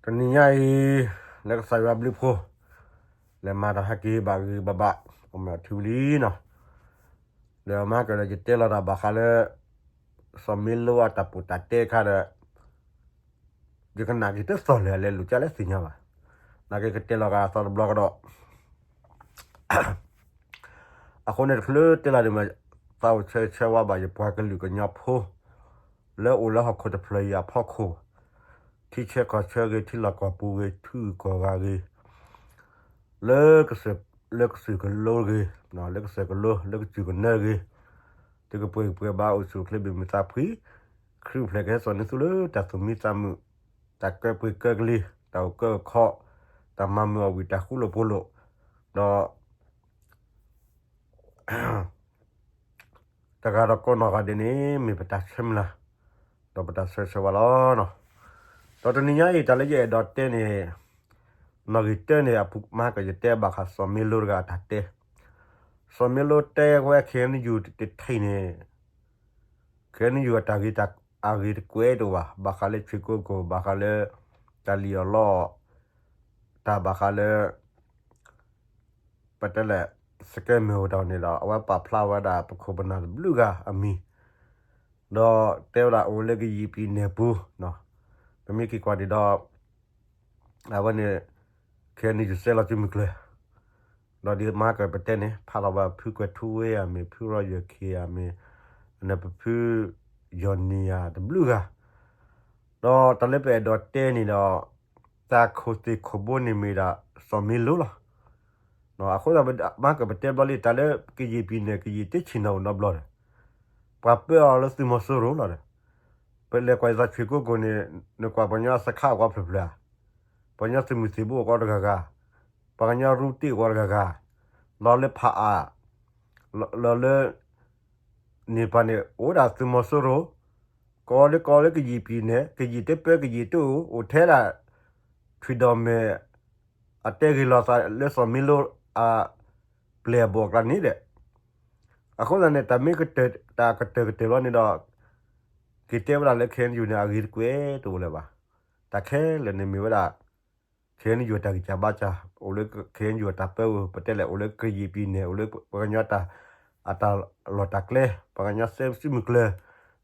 တနံၤညါအံၤ လၢကစၢ်ယွၤဘျုးဖှိၣ် လဲၤမၤတၢ်ဟဲက့ၤဘၣ်ဂ့ၤဘၣ်ဘၣ် အိၣ်မ့ၢ်အထူလံနီၤ. ဒီးမၤကဒီး ယတဲလီၤတၢ်ဘၣ်ဃးလၢ စီၤမ့လိအတၢ်ပူၤတၢ်တဲခါဒီး ယကနၣ်က့ၤတသီၣ်လဲၣ် အလဲၤလိာ်ကလဲၣ်သ့ၣ်ညါဘၣ်. နာ်က့ကတဲလီၤဂာ်အသီတဘျီကဒီး အဃိန့ၣ်တချုးတဲလီၤဒံးမး သးအိၣ်ဆၢဂ့ၤဆၢဝါဘၣ်ယပှၤကလုာ်ကညီဖိ လၢအိၣ်လၢဟီၣ်ခိၣ်တဖျၢၣ်အံၤအဖီခိၣ်, ထံဆၢကီၢ်ဆၢဂ့ၤ, ထံလီၢ်ကီၢ်ပူၤဂ့ၤ, ထံဂုၤကီၢ်ဂၤဂ့ၤ, လၢကစၢၢ်, လၢကစၢၢ်ကလိဂ့ၤ, လၢကစၢၢ်ကလိ, လၢကစၢၢ်ကနၢဂ့ၤ, သုကပှဲၤကပှဲၤဘၣ်အိၣ်ဆူၣ်အိၣ်ချ့ဘၣ်မုာ်သးဖှံ, ခရံာ်အိၣ်ဖျဲၣ်ကဟဲစိာ်န့ၢ်သုလၢတၢ်သူၣ်မံသးမုာ်, တၢ်ကၢပှ့ၤကၢကလံၤ, တၢ်အိၣ်ကၢအိၣ်ခီ, တၢ်မၤမုာ်အီၣ်ဝံၣ်တၢ်ဃူလိာ်ဖိးလိာ်, ဒီး တဂၤဒီးကိးနီၢ်ဂၤဒဲးန့ၣ် မ့ၢ်ပတၢ်ဆၢမုၢ်လၢ်, ဒီးပတၢ်ဆၢဂ့ၤဆၢဝါလီၤ. ဒီးတနံၤညါအံၤ တၢ်လၢယအဲၣ်ဒိးတဲန့ၣ်, နီၣ်ဂံၢ်တၢန့ၣ် အပူၤမၤကဒီး ယတဲဘၣ်ဃးစီၤမ့လိတဂၤအတၢ်တဲ, စီၤမ့လိတဲဝဲ ခ့ၣ်အဲၣ်ယူၣ် တထံၣ်န့ၣ်, ခ့ၣ်အဲၣ်ယူၣ်အတၢ်ဂ့ၢ်တကွဲးတအိၣ်ဘၣ်, ဘၣ်ဃးလၢဆွ့ၣ်ကိကိၣ်, ဘၣ်ဃးလၢ တၢ်လံၣ်အီၣ်လီအီၣ်, တၢ်ဘၣ်ဃးလၢ ပတဲလဲၣ် စကဲမ့ၢ်အိၣ်တၢ်န့ၣ်ဒီး အဝဲပာ်ဖျါဝဲဒၣ်ပခိၣ်ပနၢ်တဘျုးဂၤအမံၤ, ဒီးတဲဝဲဒၣ်အိၣ်လၢကယံာ်ပံၤနဲၣ်ပူၤ, ပမ့ၢ်က့ၤကွၢ်ဒံးဒီး အဝဲန့ၣ် ခ့ၣ်အဲၣ်ယူၣ် စဲးလီၤစုမုၢ်ကျၢၤ, ဒီးဒ်မၤကပတဲန့ၣ် ဖးထီၣ်ဘၣ်ဖုကွဲၤထူဝ့ဧါမ့ၢ် ဖုရီယၢၢ်ခ့ၣ်ဧါမ့ၢ်, နပဖုယီၢ်နံၣ်ဧါတဘျုးဂၤ, ဒီးတၢ်လၢပအဲၣ်ဒိးတဲန့ၣ်ဒီး တၢ်ခိၣ်သ့ၣ်ခိၣ်ဘိန့ၣ်မ့ၢ်ဒၣ်စီၤမ့လိလီၤ. အဃိသတး မၤကပတဲဘျီလံ တၢ်လၢကယံာ်ပံၤနဲၣ် ကယံာ်တဆံၣ်နီၤအိၣ်နီတဘျီဒီး ပှၤပၢအီၤလၢသုးမီၤစိရိၤလီၤဒီး, ပလဲၤကွၢ်ယသးဆွ့ၣ်ကိကိၣ်န့ၣ် နကွၢ်ပှၤကညီအစခးအိၣ်ကွၢ်ဖျၢၣ်ဖျၢၣ်ဧါ, ပှၤကညီသုးမုၢ်သံၣ်ဘိအိၣ်ကွၢ်တဂၤဂၤ, ပှၤကညီရူတ့ၢ်အိၣ်ကွၢ်တဂၤဂၤ, လီၤလၢဖးအါ, လီၤလၢ န့ၣ်ပှၤန့ၣ် အိၣ်ဒၣ်သုးမီၤစိရိၤ, ကိးလၢကိးလၢကယံာ်ပံၤနဲၣ် ကယံာ်တပၢ ကယံာ်တအိၣ် အိၣ်ထဲဒၣ် ထွံၣ်ဒီးမဲာ် အတဲဂ့ၤလီၤသးလၢစီၤမ့လိအ ပျဲၢ်အဘိးအကျါန့ၣ်ဒီး, အဃိသတးန့ၣ် တၢ်မ့ၢ်ကတၢၢ် တၢ်ကတၢၢ်ကတၢၢ်လီၤန့ၣ်ဒီး က့ၤတဲဝဲဒၣ်လၢ ခ့ၣ်အဲၣ်ယူၣ်န့ၣ် အဂ့ၤတကွဲးတအိၣ်လၢၤဘၣ်. တၢ်ခဲလၢာ်န့ၣ်မ့ၢ်ဝဲဒၣ် ခ့ၣ်အဲၣ်ယူၣ်အတၢ်ဂံၢ်စၢ်ဘါစၢ်, အိၣ်လၢခ့ၣ်အဲၣ်ယူၣ်အတၢ်ပၢဝဲ ပတဲလဲၣ် အိၣ်လၢကယံာ်ပံၤနဲၣ် အိၣ်လၢပှၤကညီတၢ် အတၢ်လီၢ်တၢ်ကျဲ, ပှၤကညီစဲစုမုၢ်ကျၢၤ,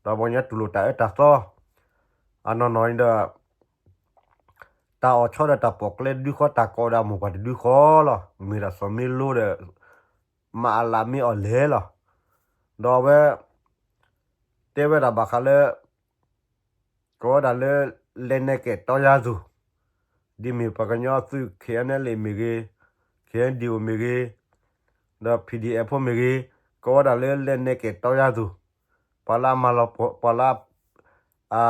ဒီးပှၤကညီတူၢ်လိာ်တၢ်အၢတၢ်သီ, အနီၢ်နီၢ်န့ၣ်ဒီး တၢ်အီၣ်ဆီဒီးတၢ်ပိာ်ကျဲတဒုဃီ တၢ်ကိးဒီးအမိၢ်ပှၢ်တဒုဃီလီၤ. မ့ၢ်ဒၣ်စီၤမ့လိဒီး မၤအလးမ့ၢ်အီၤလဲၣ်လီၤ. ဒီးအဝဲ တဲဝဲဒၣ်ဘၣ်ဃးလၢ ကိးဝဲဒၣ်လၢ လဲၤနဲကဲးတီယါသူၣ်, ဒ်မ့ၢ်ပှၤကညီသုး ခ့ၣ်အဲၣ်လ်အ့ၣ် မ့ၢ်ဂ့ၤ, ခ့ၣ်အဲၣ်ဒံၣ်အိၣ်မ့ၢ်ဂ့ၤ, ဒီး ပီၣ်ဒီအ့ၣ်ဖိ မ့ၢ်ဂ့ၤ, ကိးဝဲဒၣ်လၢလဲၤနဲကဲးတီယါသူၣ်, ပှၤလၢအမၤလီၤ ပှၤလၢ အ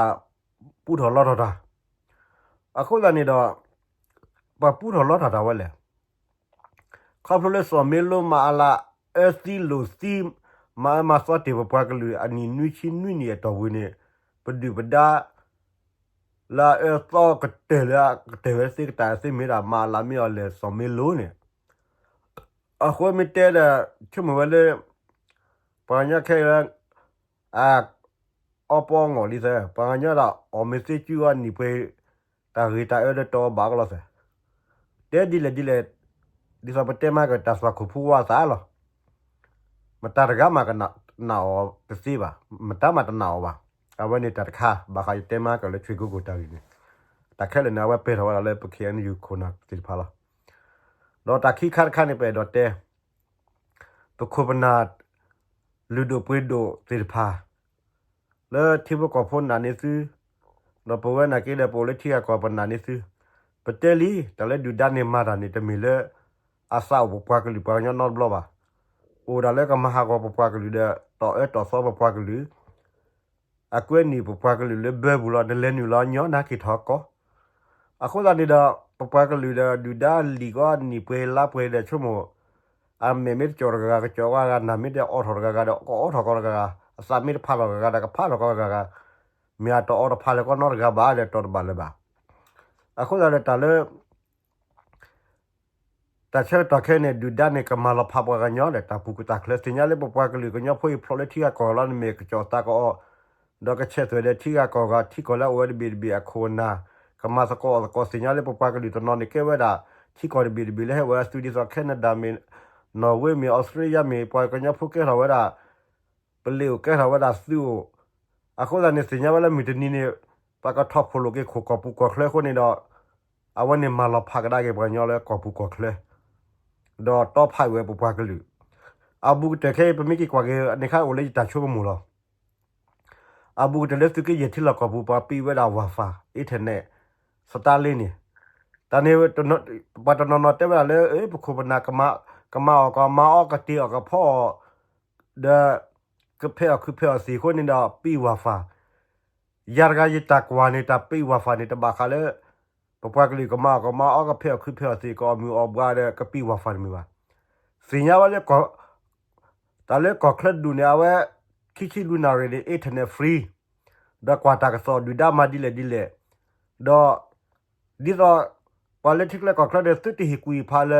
ပူထီၣ်လီထီၣ်တၢ်, အဃိသတးန့ၣ်ဒီး ပှၤပူထီၣ်လီထီၣ်တၢ်ဝဲလဲၣ်. ခီဖျိလၢစီၤမ့လိမၤအလးအၢသံလိာ်သံ, မၤအၢမၤသီတ့ၢ်ပပှၤကလုာ်အနံၣ်နွံဆံနွံနံၣ်အတီၢ်ပူၤန့ၣ်, ပဒုၣ်ပဒါ လၢအအၢသီကတၢၢ်လၢအကတၢၢ်ဝဲသ့ကတၢၢ်သ့မ့ၢ်ဒၣ် မၤအလးမ့ၢ်အီၤလဲၣ် စီၤမ့လိန့ၣ်, အဃိမ့ၢ်တဲဒီး ဆိကမိၣ်ဝဲလၢ ပှၤကညီခဲအံၤလၢ အ အီပီအီငီၢ်လံသၢ, ပှၤကညီဒၣ်အီၣ်မ့ၢ်သ့စုအီနံၣ်ပှဲၤ တၢ်ဂ့ၤတၢ်အၢဒီးတီအီၤဘၣ်ကလီသၢ, တဲဒ်လဲၣ်ဒ်လဲၣ်, ဒ်သိးပတဲမၤက တၢ်သွၣ်ခိၣ်ဖိဝါသးလီၤ. မတၤတဂၤမးကနၣ်အီၤတသ့ဘၣ်, မတၤမးတနာ်အီၤဘၣ်. အဝဲန့ၣ်တၢ်တခါ ဘၣ်ဃးယတဲမၤကလၢဆွ့ၣ်ကိကိၣ်တၢ်ဂ့ၢ်န့ၣ်, တၢ်ခဲလၢာ်န့ၣ် အဝဲပဲာ်ထီၣ်ဝဲဒၣ်လၢပ ခ့ၣ်အဲၣ်ယူၣ် ခိၣ်နၢ်သ့ၣ်တဖၣ်လီၤ. ဒီးတၢ်ခံခါတခါန့ၣ် ပအဲၣ်ဒိးတဲ ပခိၣ်ပနၢ် လုၢ်ဒိၣ်ပှ့ၤဒိၣ်သ့ၣ်တဖၣ် လၢထံဖိကီၢ်ဖိနာ်န့ၢ်သု, ဒီးပဝဲနာ်က့ဒီး ပအိၣ်လၢထံဂၤကီၢ်ပနာ်န့ၢ်သု, ပတဲလံ တၢ်လၢဒုၣ်ဒါန့ၣ်မၤတၢ်န့ၣ် တမ့ၢ်လၢ အသးအိၣ်ပပှၤကလုာ်ပှၤကညီနီတဘျီဘၣ်. အိၣ်ဒၣ်လၢကမၤဟးဂီၤပပှၤကလုာ်ဒီး တီၢ်အၢတီၢ်သီပပှၤကလုာ် အကွဲနုာ်ပပှၤကလုာ်လၢဘၢပူၤလီၤ. နလဲၤနုာ်လီၤညီနါက့ၤထီၣ်ကီၢ်. အဃိသတးန့ၣ်ဒီး ပပှၤကလုာ်ဒီးဒုၣ်ဒါလံၣ်ကီးနံၣ်ပှဲၤလါပှဲၤဒီးဆိကမိၣ်, အမဲာ်မ့ၢ်တကၠီၣ်တဂၤဂၤ ကကၠီၣ်ဂၤဂၤ, နၢ်မ့ၢ်တအီထီၣ်တဂၤဂၤဒီး ကအီထီၣ်ကီးတဂၤဂၤ, အသးမ့ၢ်တဖးထီၣ်တဂၤဂၤဒီး ကဖးထီၣ်ကီးတဂၤဂၤ, မ့ၢ်အတအီတဖးလၢၤကီးနီတဂၤဘၣ်ဒီး တီၢ်တဘၣ်လၢၤဘၣ်. အဃိသတးဒီးတၢ်လၢ တၢ်ဆၢကတီၢ်ခဲအံၤန့ၣ် ဒုၣ်ဒါန့ၣ်ကမၤလီၤဖးပှၤကညီဒီး တၢ်ပူၤကွံာ်တၢ်ချၢ သ့ၣ်ညါလၢပပှၤကလုာ်ကညီဖိအံၤဖျိးလၢထံဂၤကီၢ်ဂၤလီၤ. နမ့ၢ်ကကၠီၣ်သးကအီၣ်, ဒီးကဆဲးသွဲၣ်ဒီးထံဂၤကီၢ်ဂၤ ထံကီၢ်လၢအအိၣ်ဝဲတဘ့ၣ်တဘ့ၣ်အခိၣ်အနၢ် ကမၤသကိးအီၣ်သကိးသ့ၣ်ညါလၢပပှၤကလုာ်တနီၤန့ၣ်ကဲဝဲဒၣ် ထံကီၢ်တဘ့ၣ်တဘ့ၣ်လၢဟဲဝဲအသုးဒ်သိး Canada မ့ၢ် Norway မ့ၢ် Australia မ့ၢ် ပှၤကညီဖိကဲထီၣ်ဝဲဒၣ် ပလ့ၤအိၣ်ကဲထီၣ်ဝဲဒၣ်သုးအိၣ်, အဃိသတးန့ၣ်သ့ၣ်ညါဝဲလၢမုၢ်တနံၤန့ၣ် ပှၤကထီၣ်ဖှိၣ်လိာ်က့ၤခိၣ်ကီၢ်ပူၤကီၢ်ချၢအဃိန့ၣ်ဒီး အဝဲန့ၣ်မၤလီၤဖးကဒါက့ၤပှၤကညီလၢကီၢ်ပူၤကီၢ်ချၢ ဒီးတီဖးဝဲပပှၤကလုာ်, အဘူးကတၢၢ်ခဲအံၤ ပမ့ၢ်က့ၤကွၢ်က့ၤန့ၣ်ခါအိၣ်လၢယတၢ်ဆိကမိၣ်လီၤ. အဘူးကတၢၢ်လၢသုးက့ယဲၢ်ထံလီၢ်ကီၢ်ပူၤ ပှၤပံးဝဲဒၣ် Wi-Fi internet Starlink န့ၣ်, တၢ်န့ၣ် ပှၤတနီၤနီၤတဲဝဲဒၣ်လၢ ပခိၣ်ပနၢ် ကမၤအီၣ်ကမၤအီၣ်ကတ့ၤအီၣ်ကဖီအီၣ် ဒီး ကဖဲးအီၣ်ခုဖဲးအီၣ်သ့ၣ်အဃိန့ၣ်ဒီးပံး Wi-Fi ယၤတဂၤယတၢ်ကွၢ်န့ၣ် တၢ်ပံး Wi-Fi န့ၣ် တဘၣ်ဃးလၢ ပပှၤကလုာ်ကမၤအီၣ်ကမၤအီၣ် ကဖဲးအီၣ်ခုဖဲးအီၣ်သ့ၣ် ကအီၣ်မုၢ်အီၣ်ဘှါဒီးကပံး Wi-Fi တမ့ၢ်ဘၣ်. သ့ၣ်ညါဝဲလၢ တၢ်လၢကီၢ်ချၢဒူၣ်န့ၣ် အဝဲ ခံဆံလွံၢ်နၣ်ရံၣ်န့ၣ် internet free ဒီးကွၢ်တၢ်ကစီၣ်ဒုၣ်ဒါမၤဒ်လဲၣ်ဒ်လဲၣ်, ဒီး ဒ်သိး ပှၤလၢထံချၢကီၢ်ချၢဒီး သုတဟ့ၣ်ကူၣ်ဟ့ၣ်ဖးလၢ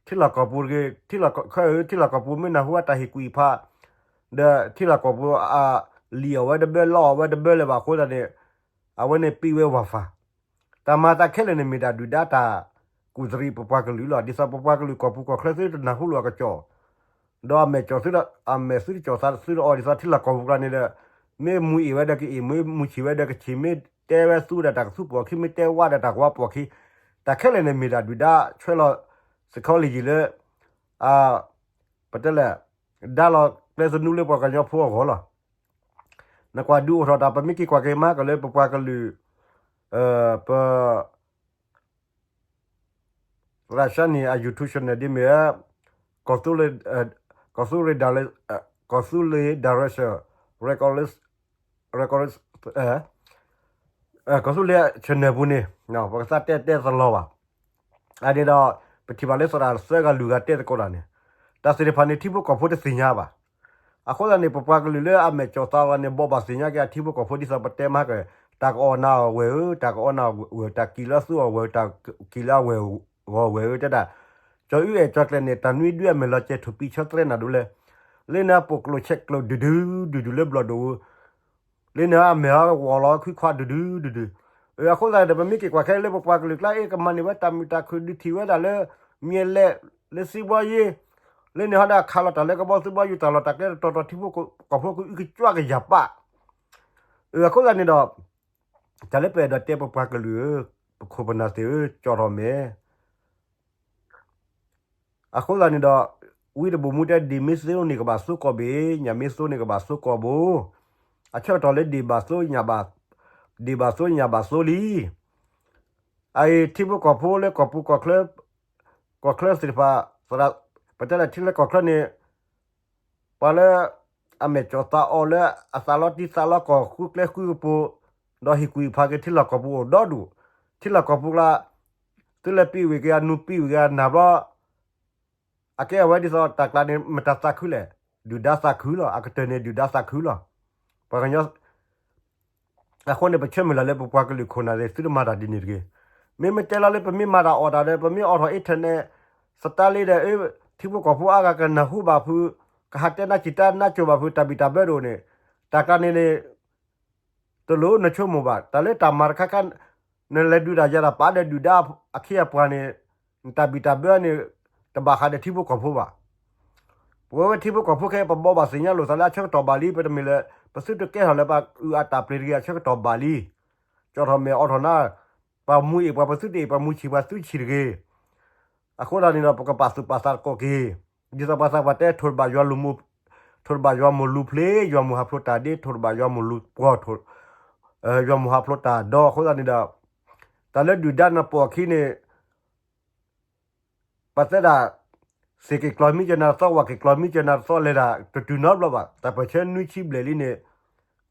ထံလီၢ်ကီၢ်ပူၤတဂ့ၤ, ထံလီၢ်ကီၢ်ချၢဧၢ ထံလီၢ်ကီၢ်ပူၤမ့ၢ်နၢ်ဟူဝဲတၢ်ဟ့ၣ်ကူၣ်ဟ့ၣ်ဖး ဒီးထံလီၢ်ကီၢ်ပူၤအလံာ်အီၣ်ဝဲတဘၢလီအီၣ်ဝဲတဘၢလၢၤဘၣ်အဃိသတးန့ၣ် အဝဲန့ၣ်ပံးဝဲ Wi-Fi တၢ်မၤသးခဲလၢာ်န့ၣ်မ့ၢ်ဒၣ်ဒုၣ်ဒါတၢ်ကူၣ်သရံးပပှၤကလုာ်လီၤ. ဒ်သိးပပှၤကလုာ်ကီၢ်ပူၤကီၢ်ချၢသုတနၢ်ဟူလိာ်အကစီၣ်, ဒီးအမဲာ်ကၠီၣ်သုဒီး အမဲာ်သုတကၠီၣ်သးသုတအီဒ်သိးထံလီၢ်ကီၢ်ပူၤကျါန့ၣ်ဒီး မ့ၢ်မူအ့ၣ်ဝဲဒီးက့ၤအ့ၣ်, မ့ၢ်မူဆံၣ်ဝဲဒီးကဆံၣ်, မ့ၢ်တဲဝဲသူဒီးတၢ်ကသူပိာ်အခံ, မ့ၢ်တဲဝဲဒီးတၢ်ကဝါပိာ်အခံ, တၢ်ခဲလၢာ်န့ၣ်မ့ၢ်ဒၣ်ဒုၣ်ဒါဆွဲလီၤ psychology လၢ ပတဲလဲၣ် ဒါလီၤကျဲသနူလၢပှၤကညီဖိအဂီၢ်လီၤ. နကွၢ်ဒုးအိၣ်ထီၣ်တၢ် ပမ့ၢ်က့ၤကွၢ်က့ၤမၤကလၢပပှၤကလုာ် ပ သရၣ်ၡါန့ၣ် အ YouTube channel ဒ်မ့ၢ် ကီၢ်သူလ့ၤ direction record ကီၢ်သူလ့ၤ channel ပူၤန့ၣ် ပကသးတဲတဲသလီၤဘၣ်. အန့ၣ်ဒီး ပထံၣ်ဘၣ်လၢသရၣ်သၢဂၤလွံၢ်ဂၤတဲသကိးတၢ်န့ၣ် တၢ်သ့ၣ်တဖၣ်န့ၣ် ထံဖိကီၢ်ဖိတသ့ၣ်ညါဘၣ်. အဃိသတးန့ၣ် ပပှၤကလုာ်လၢအမဲာ်ကၠီၣ်သးလီၤန့ၣ် ဘိးဘၣ်သ့ၣ်ညါက့ၤအထံဖိကီၢ်ဖိဒ်သိးပတဲမၤက တၢ်ကအီၣ်နၤအီၣ်ဝဲၢ်ဧၢ, တၢ်ကအီနၤအီၣ်ဝဲၢ်, တၢ်ကံၣ်လၢအသူအီၣ်ဝဲၢ်, တၢ်ကံၣ်လၢအဝဲၢ်ဂီၢ်ဝဲၢ်ဧၢ, တဲဒၣ် ကၠီၤအုအဲၣ်ကၠီၤကျဲၤန့ၣ် တၢ်နွံဒုအမဲာ်လီၤစဲၤ ထိၣ်ပံၤဆီတြဲနၤဒိၣ်လဲၣ်, လၢန့ၣ်ပိာ်ကျိာ်ဆဲးကျိာ်ဒုဒုဒုဒုလၢဘျီၣ်ဒိၣ်ဧၢ, လၢန့ၣ်အမဲာ်ဟီဂီၤလီၤခွံခွါဒုဒုဒုဒု, အဃိသတးန့ၣ် ပမ့ၢ်က့ၤကွၢ်ခဲလၢပပှၤကလုာ်ကျါအံၤ ကမၤန့ၢ်ဝဲတၢ်မုာ်တၢ်ခုၣ်ဒုးထံၣ်ဝဲဒၣ်လၢ မ့ၢ်လဲၣ် လၢသံဘီယ့ လၢန့ၣ်ဟီဒၣ်ခးလီၤတၢ်လၢကဘီသံဘီယူၤ တၢ်လီၢ်တၢ်ကျဲတတီၤတီၤ ထံဖိကီၢ်ဖိကအုကစွါကယၤပၣ်, အဃိသတးန့ၣ်ဒီး တၢ်လၢပအဲၣ်ဒိးတဲပပှၤကလုာ်ဧၢ, ပခိၣ်ပနၢ်သ့ၣ်ဧၢ, ကၠီၣ်ထီၣ်မဲာ် အဃိသတးန့ၣ်ဒီး ဝံတဘိၣ်မူတဲ ဒ့ၣ်မ့ၢ်သိန့ၣ်ကဘၣ်သိကီၢ်ဘ့ၣ်, ညၣ်မ့ၢ်သိန့ၣ်ကဘၣ်သိကီၢ်ဘိ, အဆၢကတီၢ်လၢဒ့ၣ်ဘၣ်သိ ညၣ်ဘၣ်သိ ညၣ်ဘၣ်သိလံ. အအံၤထံဖိကီၢ်ဖိလၢကီၢ်ပူၤကီၢ်ချၢ ကီၢ်ချၢသ့ၣ်တဖၣ် သရၣ် ပတဲလၢထံလၢကီၢ်ချၢန့ၣ် ပှၤလၢ အမဲာ်ကၠီၣ်သးအီၤလၢအသးလီတံၢ်သးလီကီၢ်ဃုကျဲဃုကပူၤ, ဒီးဟ့ၣ်ကူၣ်ဟ့ၣ်ဖးက့ၤထံလီၢ်ကီၢ်ပူၤအိၣ်ဒီဒူၣ်, ထံလီၢ်ကီၢ်ပူၤကျါ သုလဲၤပံးဝံၤက့ၤအနူပံးဝံၤက့ၤအနၢ်ဘျီ အကဲအဝဲဒ်သိးတၢ်ကျါန့ၣ် မတၤသးခုလဲၣ်, ဒုၣ်ဒါသးခုလီၤ, အကတၢၢ်န့ၣ်ဒုၣ်ဒါသးခုလီၤ. ပှၤကညီ အဃိန့ၣ် ပဆၢမုၢ်လၢ်လၢပပှၤကလုာ်ခိၣ်နၢ်သ့ၣ် သုတမၤတၢ်ဒ်န့ၣ်တဂ့ၤ. မ့မ့ၢ်တဲလီၤလၢပမ့ၢ်မၤတၢ်အီၣ်တၢ်ဒီး ပမ့ၢ်အိးထီၣ် internet, Starlink ဒီး ထံဖိကီၢ်ဖိအါဂၤကနၢ်ဟူဘၣ်ဖုး, ကဟးတဲနၢ်စံၣ်တဲနၢ်ကိၤဘၣ်ဖုး တၢ်ဘံၣ်တၢ်ဘၢတအိၣ်န့ၣ်, တၢ်ကျါန့ၣ်န့ၣ် တလိၣ်နဆိကမိၣ်ဘၣ်, တၢ်လၢတၢ်မၤတခါခါ နလဲၤဒုးတၢ်ယၤတၢ်ပာ်ဒီးဒုၣ်ဒါအခ့အပှၤန့ၣ်, နတၢ်ဘံၣ်တၢ်ဘၢန့ၣ် တဘၣ်ဃးဒီးထံဖိကီၢ်ဖိဘၣ်. ပဝဲဝဲထံဖိကီၢ်ဖိခဲအံၤ ပဘိးဘၣ်သ့ၣ်ညါလိာ်သးလၢအဆၢကတီၢ်ဘၣ်လံ, ပတမ့ၢ်လၢ ပသုတကဲထီၣ်လၢပှၤအုၣ်အတၢ်ပျ့ၤတဂ့ၤ, အဆၢကတီၢ်ဘၣ်လံ. ကၠီၣ်ထီၣ်မဲာ်အိးထီၣ်နါ, ပှၤမူအ့ၣ်ပှၤ ပသုတအ့ၣ်, ပှၤမူဆံၣ်ပှၤသုဆံၣ်တဂ့ၤ. အဃိသတးန့ၣ်ဒီး ပကပာ်သူၣ်ပာ်သးသကိးက့ၤ, ဒ်သိးပှၤသးပှၢ်တဲ ထိၣ်တဘၣ်ယွၤမုၢ်လူၤဖျ့, ယွၤမုၢ်ဟးဖျိးတၢ်ဒ့, ထိၣ်တဘၣ်ယွၤမုၢ်လူၤပှီၢ်, ယွၤမုၢ်ဟးဖျိးတၢ်ဒီ အဃိသတးန့ၣ်ဒီး တၢ်လၢဒုၣ်ဒါနပိာ်အခံန့ၣ် ပှၤသဲဒၣ် စ့ၢ်က့ၤကျီၤမံကၠီနၤတသီ ဝၢ်က့ၤကျီၤမံကၠီနၤတသီလဲၤတၢ် တတုၤနီတဘျီဘၣ်. တၢ်ပၢၢ်ဆၢနွံဆံဘျဲၣ်လံန့ၣ် ခီ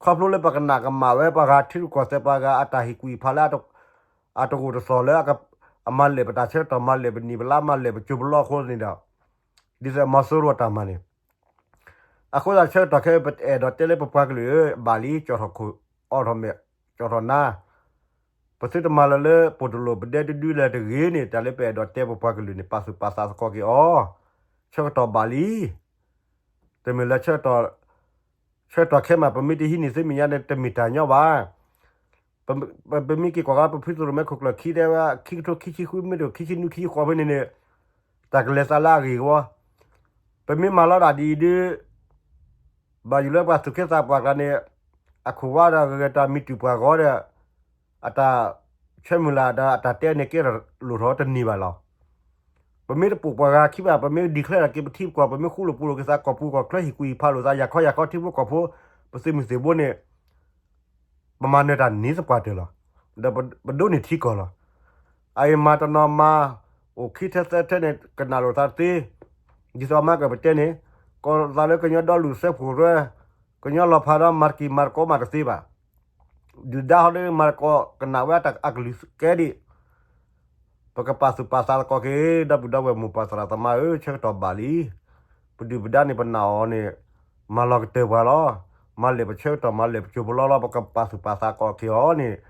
ဖျိလၢပကနၣ်ကမၣ်ဝဲ ပှၤဂၤထံရူၢ်ကီၢ်သဲး ပှၤဂၤအတၢ်ဟ့ၣ်ကူၣ်ဟ့ၣ်ဖးလၢ အတဂိာ်တသီၣ်လၢ အမၤလဲၢ်ပတၢ်ဆၢကတီၢ် မၤလဲၢ်ပနံၣ်ပလါ မၤလဲၢ်ပကၠိပလီအဃိန့ၣ်ဒီး ဒ်သိးမီၤစိရိၤအတၢ်မၤန့ၣ် အဃိသတးဆၢကတီၢ်ခဲအံၤ ပအဲၣ်ဒိးတဲလၢပပှၤကလုာ်ဧၢ ဘၣ်လံ ကၠီၣ်ထီၣ်ခိၣ် အိးထီၣ်မဲာ် ကၠီၣ်ထီၣ်နါ ပသုတမၤလၢၤလၢ ပိာ်တလိာ်ပဒဲတဒုလၢၤတဂ့ၤန့ၣ် တၢ်လၢပအဲၣ်ဒိးတဲပပှၤကလုာ်န့ၣ် ပာ်သူၣ်ပာ်သးသကိးက့ၤအီၤ ဆၢကတီၢ်ဘၣ်လံ တမ့ၢ်လၢ ဆၢကတီၢ်ခဲမး ပမ့ၢ်တဟံးန့ၢ်သုမဲာ်ညါန့ၣ် တမ့ၢ်တၢ်ညီဘၣ်. ပမ့ၢ်က့ၤကွၢ်ကဒီး ပဖုသုးရိၣ်မဲခိၣ်ကျၢၢ်ခံတဲဝဲ ခံကထိခံဆံဃု မ့ၢ်တအိၣ်ခံဆံနွံ ခံဆံဃိးဖဲန့ၣ်န့ၣ် တၢ်ကလဲၤသးလၢအဂ့ၢ်ကဝီၤ, ပမ့ၢ်မၤလီၤဒၣ်ဒ်အံၤဒုး ဘၣ်ယိၣ်လၢပှၤသူၣ်က့သးပှၢ်ကျါန့ၣ် အခိၣ်ဝါဒီးဂဲၤတၢ်မံၤတုၤပှၤဂီၤဒီး အတၢ်ဆၢမုၢ်လၢ်ဒီးအတၢ်တဲန့ၣ်ကဲထီၣ်လိၣ်ထီၣ်တန့ၢ်ဘၣ်လီၤ. ပမ့ၢ်တပိာ်ပှၤဂၤခံဘၣ် ပမ့ၢ် declare က့ၤပထံပကီၢ် ပမ့ၢ်ဃူလိာ်ဖိးလိာ်က့ၤသး ကီၢ်ပူၤကီၢ်ချၢ ဟံၣ်ကူၣ်ဟံၣ်ဖးလိာ်သး ယၤခီယၤခီ ထံဖိကီၢ်ဖိ ပသုးမုၢ်သံၣ်ဘိန့ၣ် ပမၤနၢၤတၢ်န့ၣ်သပှၢ်တၢၢ်လီၤ. ဒီးပဒိးန့ၢ်ထံကီၢ်လီၤ. အအံၤမၤတနီၤမၤ အိၣ်ခံထၢသၢထၢန့ၣ် ကနၣ်လိာ်သးတသ့, ဒ်သိးမၤကပတဲန့ၣ် ကီၢ်သးလၢကညီဒီလူၣ်စၢဖှိၣ်ရဲ ကညီလီၤဖးဒီးမၤတကံၢ်မၤတကိးမးတသ့ဘၣ်. ဒုၣ်ဒါဟီဒီးမၤတကိး ကနၣ်ဝဲအကလုၢ်ကဲဒံး ပကပာ်သူၣ်ပာ်သးသကိးက့ၤ ဒီပုၢ်ဒီဝဲၢ်မိၢ်ပၢ်သရၣ်သမါဧၢ, ဆၢကတီၢ်ဘၣ်လံ. ပဒုၣ်ပဒါန့ၣ် ပနာ်အီၤန့ၣ် မၤလီၤကတၢၢ်ပှၤလီၤ. မၤလဲၢ်ပဆၢကတီၢ် မၤလဲၢ်ပစိၤပလီလီၤ. ပကပာ်သူၣ်ပာ်သးသကိးက့ၤအီၤန့ၣ်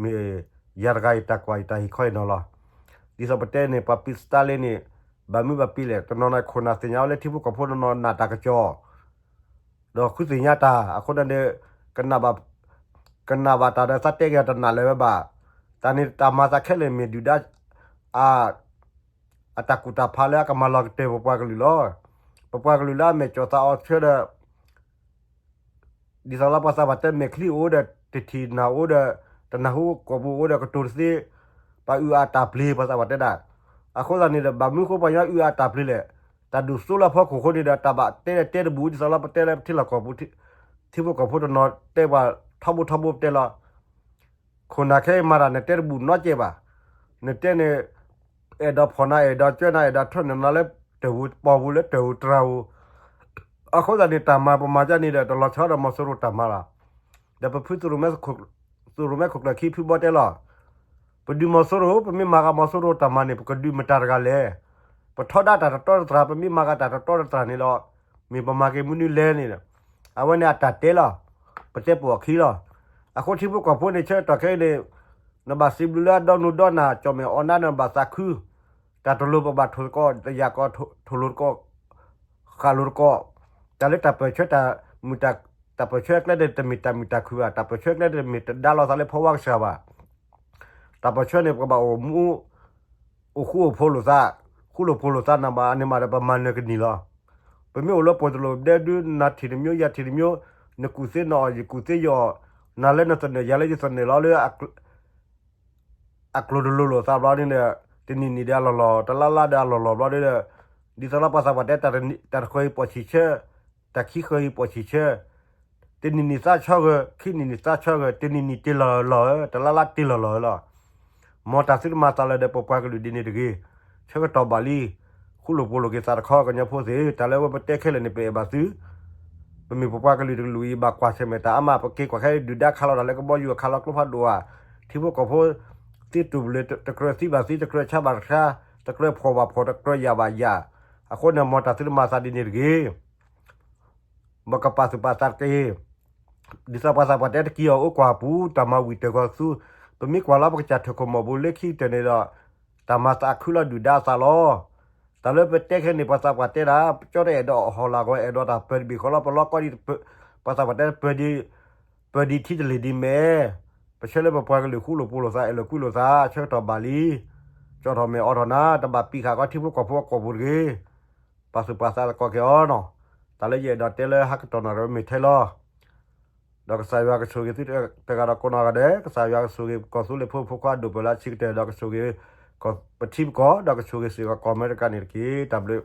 မ့ၢ်ယၤတဂၤအံၤတၢ်ကွၢ်အံၤတၢ်ဟ့ၣ်ခီအံၤနီၤလီၤ. ဒ်သိးပတဲန့ၣ် ပှၤပံးစတါလ့န့ၣ် ဘၣ်မုာ်ဘၣ်ပံးလဲၣ် တနီၤနီၤခိၣ်နၢ်သ့ၣ်ညါဝဲလၢထံဖိကီၢ်ဖိတနီၤနးတၢ်ကစီၣ် ဒီးဃုသ့ၣ်ညါတၢ် အဃိန့ၣ်ဒီး ကနၣ်ဘၣ်တၢ်ဒီးသးတဲက့ၤအီၤတနာ်လၢၤဝဲဘၣ်. တၢ်န့ၣ်တၢ်မၤသးခဲလၢာ်မ့ၢ်ဒုၣ်ဒါ အတၢ်ကူၣ်တၢ်ဖးလၢအကမၤလီၤကတၢၢ်ပပှၤကလုာ်လီၤ. ပပှၤကလုာ်လၢအမဲာ်ကၠီၣ်သးအီဆၢဒီး ဒ်သိးလၢပှၤသးပှၢ်တဲမဲာ်ချံအိၣ်ဒီး တထံၣ်နၢ်အိၣ်ဒီး တနၢ်ဟူကီၢ်ပူၤအိၣ်ဒီးကတိၤတသ့ ပှၤအုၣ်အါတၢ်ပျ့ၤ ပှၤသးပှၢ်တဲဒၣ်. အဃိသတးန့ၣ်ဒီး ဘၣ်မနုၤဃိပှၤကညီအုၣ်အါတၢ်ပျ့ၤလဲၣ်. တၢ်ဒုးစိလၢအဖီခိၣ်အဃိန့ၣ်ဒီး တၢ်ဘၣ်တဲဒီးတဲတဘူၣ် ဒ်သိးလၢပတဲလၢပထံလီၢ်ကီၢ်ပူၤ ထံဖိကီၢ်ဖိတနီၤတဲပှၤထီဘိထီဘိပတဲလီၤ. ခိၣ်နၢ်ခဲအံၤမၤတၢ်နတဲတဘူၣ်နီတစဲးဘၣ်. နတဲန့ၣ် အဲၣ်ဒိးဖီၣ်နၤ အဲၣ်ဒိးကၢနၤ အဲၣ်ဒိးထၢနုာ်နၤလၢတၢ်ပီပူၤလၢတၢ်တြၢ်ပူၤ. အဃိသတးန့ၣ် တၢ်မၤပမၤကန့ၣ်ဒီး တလီၤဆီဒီးမီၤစိရိၤတၢ်မၤလီၤ. ဒီးပဖု သုးရိၣ်မဲခိၣ်ကျၢၢ်ခံဖုဘီတဲလီၤ. ပဒုးမီၤစိရိၤ ပမ့ၢ်မၤဃာ်မီၤစိရိၤတၢ်မၤန့ၣ် ပကဒုးမတၤတဂၤလဲၣ်. ပထီဒါတၢ်တတီတတြၢ် ပမ့ၢ်မၤဃာ်တၢ်တတီတတြၢ်န့ၣ်ဒီး မ့ၢ်ပမၤက့ၤမနုၤလဲၣ်န့ၣ်ဒီး အဝဲန့ၣ်အတၢ်တဲလီၤ. ပတဲပိာ်အခံလီၤ. အဃိထံဖိကီၢ်ဖိန့ၣ် ဆၢကတီၢ်ခဲအံၤန့ၣ် နဘၣ်စံးဘျုးလၢအဒီနူဒီနၢ် ကၠီၣ်မဲာ်အီၣ်နါန့ၣ် နဘၣ်သးခု တၢ်တလိၤပဘၣ်ထိၣ်သကိး တယာ်ကီးထိၣ်လိၤသကိး ဃၣ်လိၤသကိး တၢ်လၢတၢ်ပၢၢ်ဆၢတၢ်မုာ်တၢ် တၢ်ပၢၢ်ဆၢအကျဲန့ၣ် တမ့ၢ်တၢ်မုာ်တၢ်ခုၣ်ဘၣ် တၢ်ပၢၢ်ဆၢအကျဲန့ၣ်တမ့ၢ်တဒါလီၤသးလၢဖီဝါကစၢ်ဘၣ်. တၢ်ပၢၢ်ဆၢန့ၣ် ပကဘၣ်အိၣ်မူ အိၣ်ဃူအိၣ်ဖိးလိာ်သး ဃူလိာ်ဖိးလိာ်သးနၤဘၣ် အန့ၣ်မးဒီးပမၤနၢၤကန့ၢ်လီၤ. ပမ့ၢ်အိၣ်လၢပှဲၤတလိာ်ဒဲဒု နၤထံၣ်တမျိုး ယၤထံၣ်တမျိုး နကူၣ်သ့နအီၣ် ယကူၣ်သ့ယအီၣ် နၤလၢနသနၢၣ် ယၤလၢယသနၢၣ်လီၤလၢ အကျိၤတလိၤလိာ်သးဘျီန့ၣ်ဒီး တနံၤနံၤဒီးအလီၢ်လီၤ တလါလါဒီးအလီၢ်လီၤဘျီဒီး ဒ်သိးလၢပှၤသးပှၢ်တဲ တၢ်တဃၢၤအံၤပိာ်ဆံးဆၢ တၢ်ခံဃၢၤအံၤပိာ်ဆံးဆၢ တနံၤနံၤသးဆၢဂၢၤ ခံနံၤနံၤသးဆၢဂၢၤ တနံၤနံၤတ့ၢ်လီၤလီၤဧၢ တလါလါတ့ၢ်လီၤလီၤဧၢလီၤ. မ်တၢ်သုတမၤသးလၢၤဒီးပပှၤကလုာ်ဒ်န့ၣ်တဂ့ၤ. ဆၢကတီၢ်ဘၣ်လံ. ဃူလိာ်ဖိးလိာ်က့ၤသးတခီ ကညီဖိသ့ၣ် တၢ်လၢဝဲပတဲခဲလၢာ်န့ၣ် ပအဲၣ်ဘၣ်သု ပမ့ၢ်ပပှၤကလုာ်တကလုာ်အံၤ ဘၣ်ကွၢ်ဆၢၣ်မဲာ်တၢ်အါမး ပက့ၤကွၢ်ခဲဒုၣ်ဒါခးလီၤတၢ်လၢကဘီယူၤ ခးလီၤကျိဖးဒိၣ်ဧါ ထံဖိကီၢ်ဖိ သံတူၢ်ပူၤလၢ တကြၢးသံဘၣ်သံ တကြၢးဆါဘၣ်ဆါ တကြၢးဖှီၣ်ဘၣ်ဖှီၣ် တကြၢးယာ်ဘၣ်ယာ်. အဃိန့ၣ် မ်တၢ်သုတမၤသးဒ်န့ၣ်တဂ့ၤ. ပကပာ်သူၣ်ပာ်သးတက့ၢ်. ဒ်သိးပှၤသးပှၢ်တဲတက့ၢ်အီၤ အိၣ်ကွၢ်ပူၤ တၢ်မၤဝံၤတၢၢ်ကီၢ်သူ ပမ့ၢ်ကွၢ်လၢပကစၢ်ထၢၣ်ခိၣ်မီၢ်ပူၤလၢခံကတၢၢ်န့ၣ်ဒီး တၢ်မၤသးခုလီၤဒုၣ်ဒါအသးလီၤ. တၢ်လၢပတဲခဲန့ၣ် ပှၤသးပှၢ်တဲဒၣ် ကၠီတအဲၣ်ဒိးဟီၣ်လာ်ဂီၤ အဲၣ်ဒိးတၢ်ပၢၢ်တဘ့ၣ်ဃီလီၤ ပလီၢ်ကီၢ်ဒ် ပှၤသးပှၢ်တဲပၢၢ်ဒ် ပၢၢ်ဒ်ထံတလ့ၢ်ဒ်မဲာ် ပဆၢလၢပပှၤကလုာ်ဃူလိာ်ဖိးလိာ်သး အဲၣ်လိာ်ကွံလိာ်သး ဆၢကတီၢ်ဘၣ်လံ. ကၠီထီၣ်မဲာ်အီထီၣ်နၤ တဘၣ်ပံးဃာ်ကီးထံဖိကီၢ်ဖိအကီၢ်ပူၤတဂ့ၤ. ပာ်သူၣ်ပာ်သးသကိးက့ၤအီၤနီၤ. တၢ်လၢယအဲၣ်ဒိးတဲလၢဟးကတီၢ်နီၢ်ရၢမ့ၢ်ထဲလီၤ. ဒီးကစၢ်ယွၤကဆိၣ်ဂ့ၤသုတဂၤဒီးကိးနီၢ်ဂၤဒဲး, ကစၢ်ယွၤကဆိၣ်ဂ့ၤကီၢ်သူလ့ၤဖိမုၣ်ဖိခွါဒိၣ်ပၢၢ်လၢအဆံးကတၢၢ်, ဒီးကဆိၣ်ဂ့ၤပထံပကီၢ်, ဒီးကဆိၣ်ဂ့ၤစ့ၢ်ကီးကီၢ်အမဲရကၤန့ၣ်တက့ၢ်. တၢ်ဘျုး